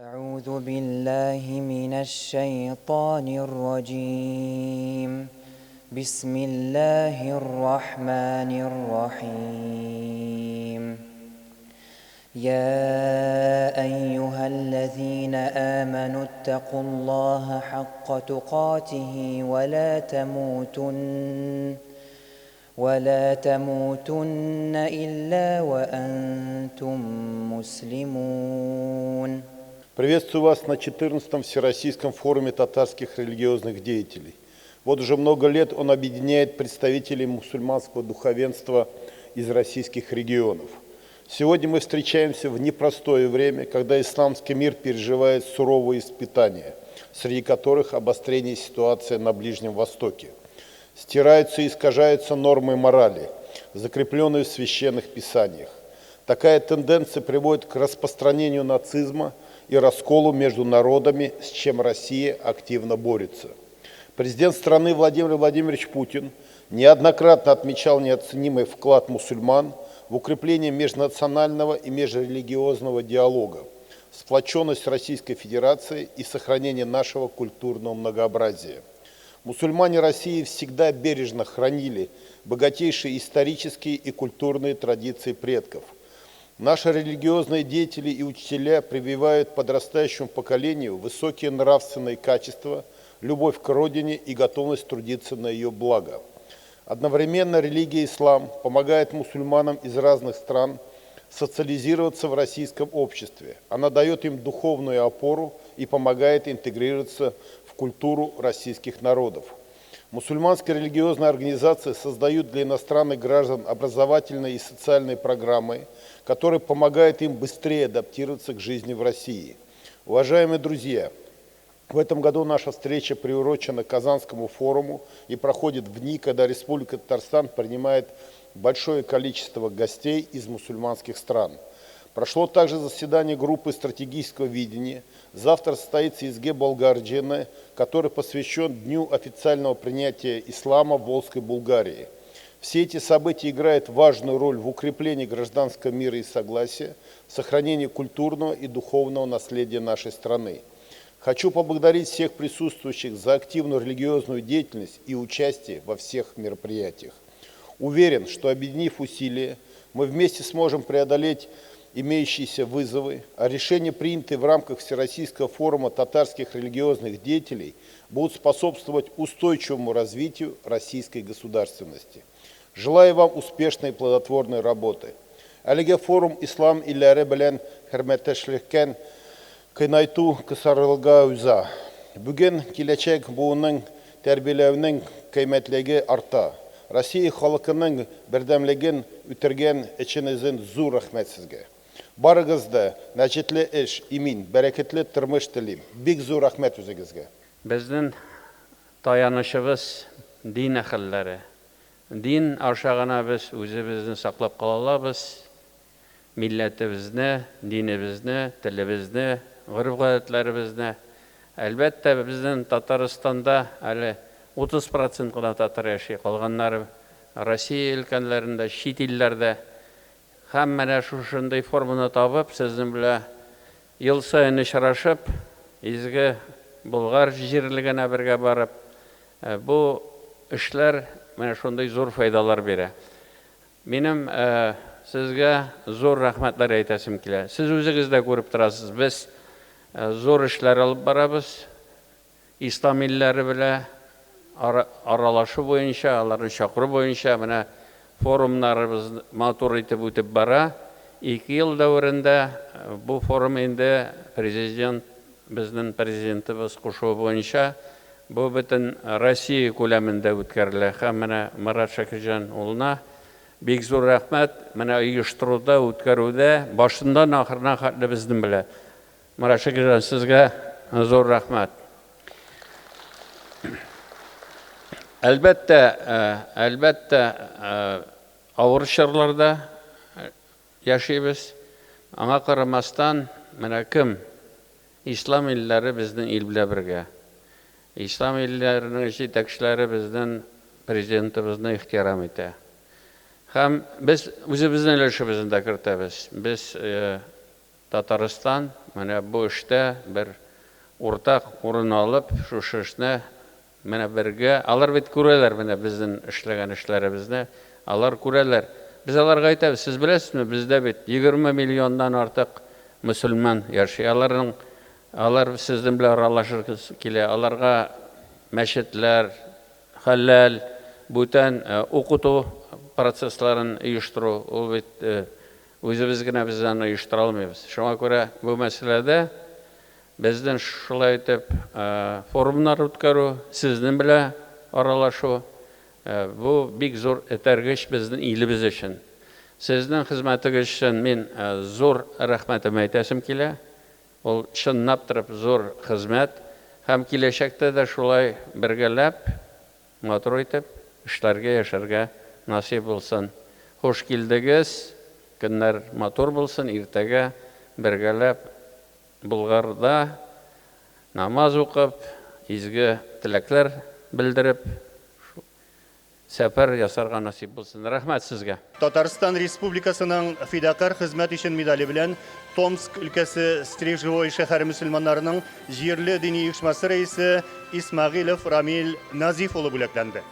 أعوذ بالله من الشيطان الرجيم. بسم الله الرحمن الرحيم. يا أيها الذين آمنوا اتقوا الله حق تقاته ولا تموتن إلا وأنتم مسلمون. Приветствую вас на 14-м Всероссийском форуме татарских религиозных деятелей. Вот уже много лет он объединяет представителей мусульманского духовенства из российских регионов. Сегодня мы встречаемся в непростое время, когда исламский мир переживает суровые испытания, среди которых обострение ситуации на Ближнем Востоке. Стираются и искажаются нормы морали, закрепленные в священных писаниях. Такая тенденция приводит к распространению нацизма и расколу между народами, с чем Россия активно борется. Президент страны Владимир Владимирович Путин неоднократно отмечал неоценимый вклад мусульман в укрепление межнационального и межрелигиозного диалога, сплоченность Российской Федерации и сохранение нашего культурного многообразия. Мусульмане России всегда бережно хранили богатейшие исторические и культурные традиции предков. Наши религиозные деятели и учителя прививают подрастающему поколению высокие нравственные качества, любовь к родине и готовность трудиться на ее благо. Одновременно религия ислам помогает мусульманам из разных стран социализироваться в российском обществе. Она дает им духовную опору и помогает интегрироваться в культуру российских народов. Мусульманские религиозные организации создают для иностранных граждан образовательные и социальные программы, которые помогают им быстрее адаптироваться к жизни в России. Уважаемые друзья, в этом году наша встреча приурочена к Казанскому форуму и проходит в дни, когда Республика Татарстан принимает большое количество гостей из мусульманских стран. Прошло также заседание группы стратегического видения. Завтра состоится Изге Болгар җыены, который посвящен дню официального принятия ислама в Волжской Булгарии. Все эти события играют важную роль в укреплении гражданского мира и согласия, сохранении культурного и духовного наследия нашей страны. Хочу поблагодарить всех присутствующих за активную религиозную деятельность и участие во всех мероприятиях. Уверен, что, объединив усилия, мы вместе сможем преодолеть имеющиеся вызовы, а решения, принятые в рамках Всероссийского форума татарских религиозных деятелей, будут способствовать устойчивому развитию российской государственности. Желаю вам успешной и плодотворной работы. Әлеге форум ислам илләре белән хезмәттәшлекне киңәйтү кысаларында уза. Бүген киләчәк буынын тәрбияләүнең кыйммәтлеге арта. Россия халкының бердәмлеген үстергән өчен зур рәхмәт сезгә. Барыгызга нәтиҗәле эш, имин, бәрәкәтле тормыш телим. Бик зур рәхмәт үзегезгә. Безнең таянычыбыз дин әһелләре. Дин аша гына без үзебезне саклап кала алабыз. Милләтебезне, динебезне, телебезне, гореф-гадәтләребезне. Әлбәттә, безнең Татарстанда әле 30% кына татар яши, калганнары Россия өлкәләрендә, чит илләрдә. Һәм менә шушындый форманы табып, сезнең белән ел саен очрашып, изге Болгар җирлегенә бергә барып, бу эшләр менә шундый зур файдалар бирә. Минем сезгә зур рәхмәтләр әйтәсем килә. Сез үзегез дә күреп торасыз, без зур эшләр алып барабыз. Ислам илләре белән аралашу буенча, аларны чакыру буенча менә форумнарыбыз матур итеп үтеп бара. 2 ел дәверендә бу форум инде президент, безнең президентыбыз кушуы буенча бу бөтен Россия күләмендә үткәрелә. Һәм менә Марат Шакирҗан улына бик зур рәхмәт. Менә оештыруда, үткәрүдә башыннан ахырына хәтле безнең белән. Марат Шакирҗан, сезгә зур рәхмәт. Әлбәттә, авыр чорларда яшибез. Аңа карамастан, менә кем? Ислам илләре безнең ил белән бергә. Ислам илләренең җитәкчеләре безнең президентыбызны ихтирам итә. Һәм без үзебезнең өлешебезне дә кертәбез. Без Татарстан менә бу эштә бер уртак урын алып, шушы эшне менә бергә, алар бит күрәләр менә безнең эшләгән эшләребезне, алар күрәләр. Без аларга әйтәбез, сез беләсезме, бездә бит 20 миллионнан артык мөселман яши. Аларның алар сезнең белән аралашырга килә, аларга мәчетләр, хәләл, бүтән укыту процессларын оештыру, ул бит үзебез генә без аны оештыра алмыйбыз. Шуңа күрә бу мәсьәләдә безнең шулай итеп форумнар үткәрү, сезнең белән аралашу, бу бик зур этәргеч безнең илебез өчен. Сезнең хезмәтегез өчен мин зур рәхмәтем әйтәсем килә. Ул чынлап торып зур хезмәт һәм киләчәктә дә шулай бергәләп, матур итеп эшләргә, яшәргә насыйп булсын. Хуш килдегез, көннәр матур булсын, иртәгә бергәләп Болгарда намаз укып, изге теләкләр белдереп, сәфәр ясарга насыйп булсын. Рәхмәт сезгә. Татарстан Республикасының Фидакарь хезмәт өчен медале белән Томск өлкәсе Стрежевой шәһәре мөселманнарының җирле дини оешмасы рәисе Исмәгыйлев Рамил Назиф улы бүләкләнде.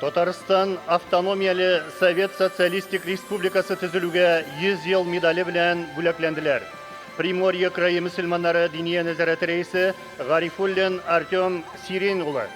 Татарстан Автономияле Совет Социалистик Республикасы төзелүгә 100 ел медале белән бүләкләнделәр. Приморье крае мөселманнары диния нәзарәте рәисе Гарифуллин Артем Сирень улы.